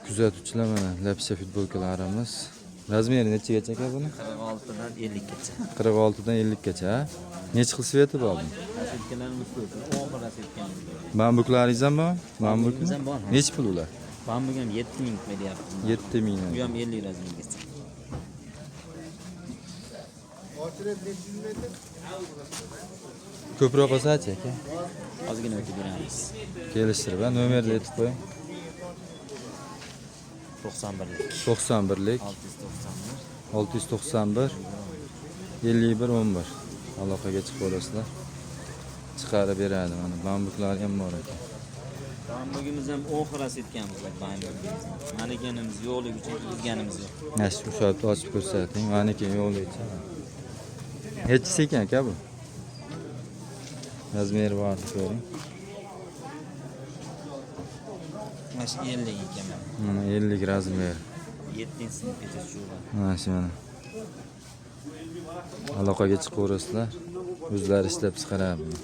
Kuzatuvchilar, mana lapsha futbolkalarimiz. Размер i nechagacha aka buni? 46 dan 50 gacha. 46 dan 50 gacha. Nechi xil цвет i bor buni? Расцветка larimiz ko'p. 10 xil расцветка miz bor. Bambuklaringiz ham bor? Bambukmi? Bambukimiz ham bor, ha. Nechi pul ular? Bambuk ham 7000 beryapmiz. 7000. Bu ham 50 размер gacha. Ko'proq bo'lsachi aka? Ozgina o'tib beramiz. Kelishtirib, ha, nomerni aytib qo'ying. 91lik. 91lik 691. 691 51 11. Aloqaga chiqib olasizlar. Chiqarib beradi. Mana bambuklar ham bor ekan. Bambugimiz ham 10 xil расцветка miz bor bambugimiz. Manekenimiz yo'qligi uchun kiygizganimiz yo'q. Mana shu soatni ochib ko'rsating. Maniki yo'qligicha. Nechisi ekan aka bu? Размер i bor, ko'ring. Mana shu 50 ekan mana. Mana 50 размер. 7 sinfgacha tushadi. Mana shu mana. Aloqaga chiqaverasizlar. O'zlari ishlab chiqaradi buni.